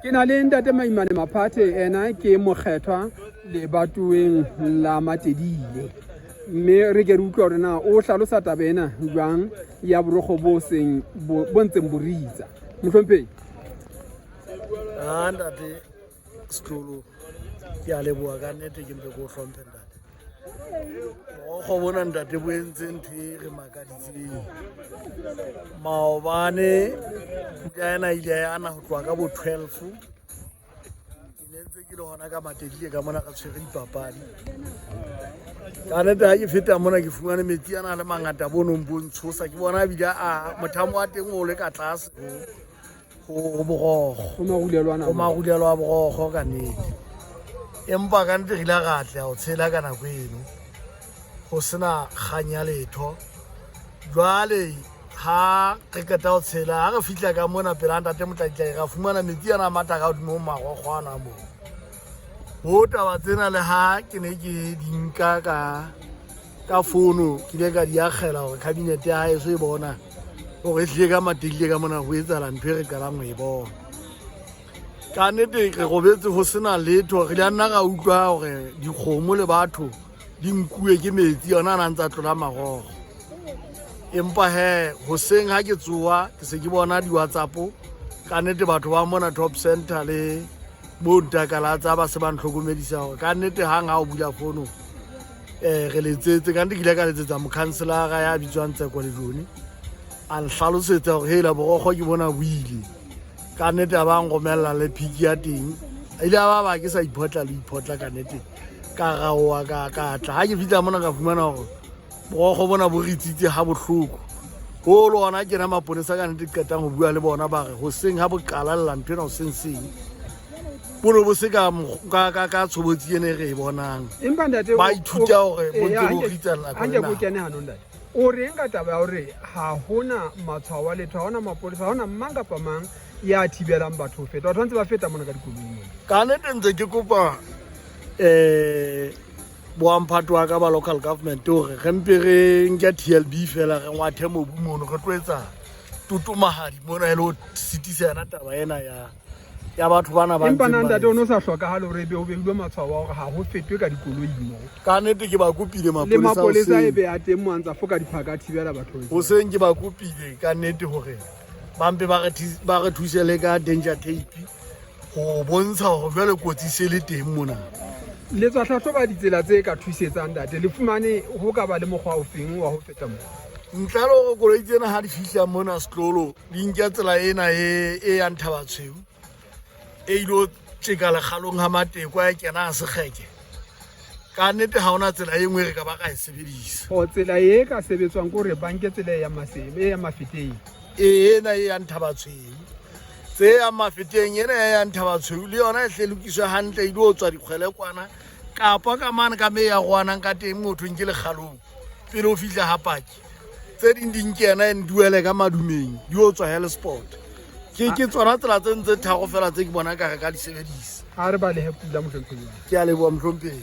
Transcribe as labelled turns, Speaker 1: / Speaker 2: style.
Speaker 1: Ke na le ntate Maimane Maphathe, ena ke mokgethwa lebatoweng la Matedile. Mme re ke re utlwa hore na o hlalosa taba ena jwang ya borokgo bo seng bo ntseng bo ritsa. Mohlomphehi.
Speaker 2: Ah, ntate Setlolo, ke a leboha ka nnete, ke mpe ke o hlomphe ntate. Borokgo bona ntate bo entse ntho e re makaditseng. Maobane pula ena ile ya na ho tloha ka bo 12. Ke ne ntse ke le hona ka Matedile ka mona re tshwere dipapadi. Ka nnete ha ke feta mona ke fumane metsi ana a le mangata bo nong bo ntshosa. Ke bona ebile a mothamo wa teng o le ka tlase ho borokgo.
Speaker 1: Ho marulelo ana.
Speaker 2: Ho marulelo a borokgo ka nnete. Empa ka nnete re ile ra atleha ho tshela ka nako eno. Ho sena kgang ya letho. Jwale ha re qeta ho tshela, ha re fihla ka mona pela ntate Motlakitlaki ra fumana metsi ana a matha ka hodimo ho marokgo ana moo. Ho taba tsena le ha ke ne ke di nka ka ka fono ke ile ka di akgela hore cabinet ya haeso e bona hore e tlile ka Matedile ka mona ho etsahala ntho e re qalang ho e bona. Ka nnete re robetse ho sena letho, re ile nna ra utlwa hore dikgomo le batho di nkuwe ke metsi yona a na ntse a tlola marokgo. Empa he hoseng ha ke tsoha ke se ke bona di-WhatsApp ka nnete batho ba mona Top Center le bo Ntakalatsa ba se ba ntlhokomedisa hore ka nnete hang ha o bula fono re letsetse. Ka nnete ke ile ka letsetsa mokhanselara ya bitswang Tseko Lejone, a nhlalosetsa hore hela borokgo ke bona bo ile. Ka nnete a ba nromella le piki ya teng, a ile a ba ba ke sa iphotla le iphotla ka nnete ka raoa ka ka tla. Ha ke fihla mona ka fumana hore borokgo bona bo ritsitse ha bohloko. Ho le hona kena maponesa ka nnete qetang ho bua le bona ba re hoseng ha bo qalella ntho ena hoseng seng bo ne bo se ka ka ka tshobotsi ena e re e bonang.
Speaker 1: Empa ntate
Speaker 2: ba ithuta hore bo ntse bo ritsa nako
Speaker 1: le
Speaker 2: nako.
Speaker 1: Anke kene hanong ntate. O reng ka taba ya hore ha hona matshwao a letho, ha hona mapolesa, ha hona mang kapa mang ya thibelang batho ho feta. Batho ba ntse ba feta mona ka dikoloi mona.
Speaker 2: Ka nnete ntse ke kopa boamphato wa ka ba local government hore re mpe re nke TLB fela re ngwathe mobu mono re tlo etsa totomahadi mona e le ho sitisa yona taba ena ya ya batho bana ba
Speaker 1: Empa
Speaker 2: ntseng
Speaker 1: na
Speaker 2: ba
Speaker 1: ntate o
Speaker 2: etsa.
Speaker 1: ne o sa hlokahale hore ebe ho behilwe matshwao a hore ha ho fetwe ka dikoloi mo.
Speaker 2: Ka nnete ke ba kopile
Speaker 1: Le
Speaker 2: mapolesa
Speaker 1: mapolesa e
Speaker 2: hoseng.
Speaker 1: be a teng mo a ntsa foka diphaka a thibela batho ho etsa.
Speaker 2: Hoseng ke ba kopile ka nnete hore ba mpe ba re thuse le ka danger tape ho bontsha hore jwale kotsi se le teng mona.
Speaker 1: Le tswa hlahloba ditsela tse ka thusetsang ntate, le fumane ho ka ba le mokgwa ofeng wa ho feta mo?
Speaker 2: Ntle le hore koloi tsena ha di fihla mona setlolo di nke tsela ena e yang Thabatshweu e ilo tjeka lekgalong ha Matekwa e kena Sekgeke. Ka nnete ha hona tsela e nngwe re ka ba ka e sebedisa.
Speaker 1: O tsela e ka sebetswang ke hore ba nke tsela e yang Masebe, e yang Mafeteng.
Speaker 2: Ena e yang Thabatshweu. Tse yang Mafeteng ena e yang Thabatshweu le yona e hle lokiswe hantle e ilo tswa dikgwele kwana kapa ka mane ka me ya roanang ka teng motho nke lekgalong pele o fihla ha Paki. Tse ding di nke yena e nduele ka madumeng di o tswa Hellsport. Ke tsona tsela tse ntse tharo fela tse ke bona ka re ka di sebedisa.
Speaker 1: Ha re balehe pula mohlomphehi.
Speaker 2: Ke a leboha mohlomphehi.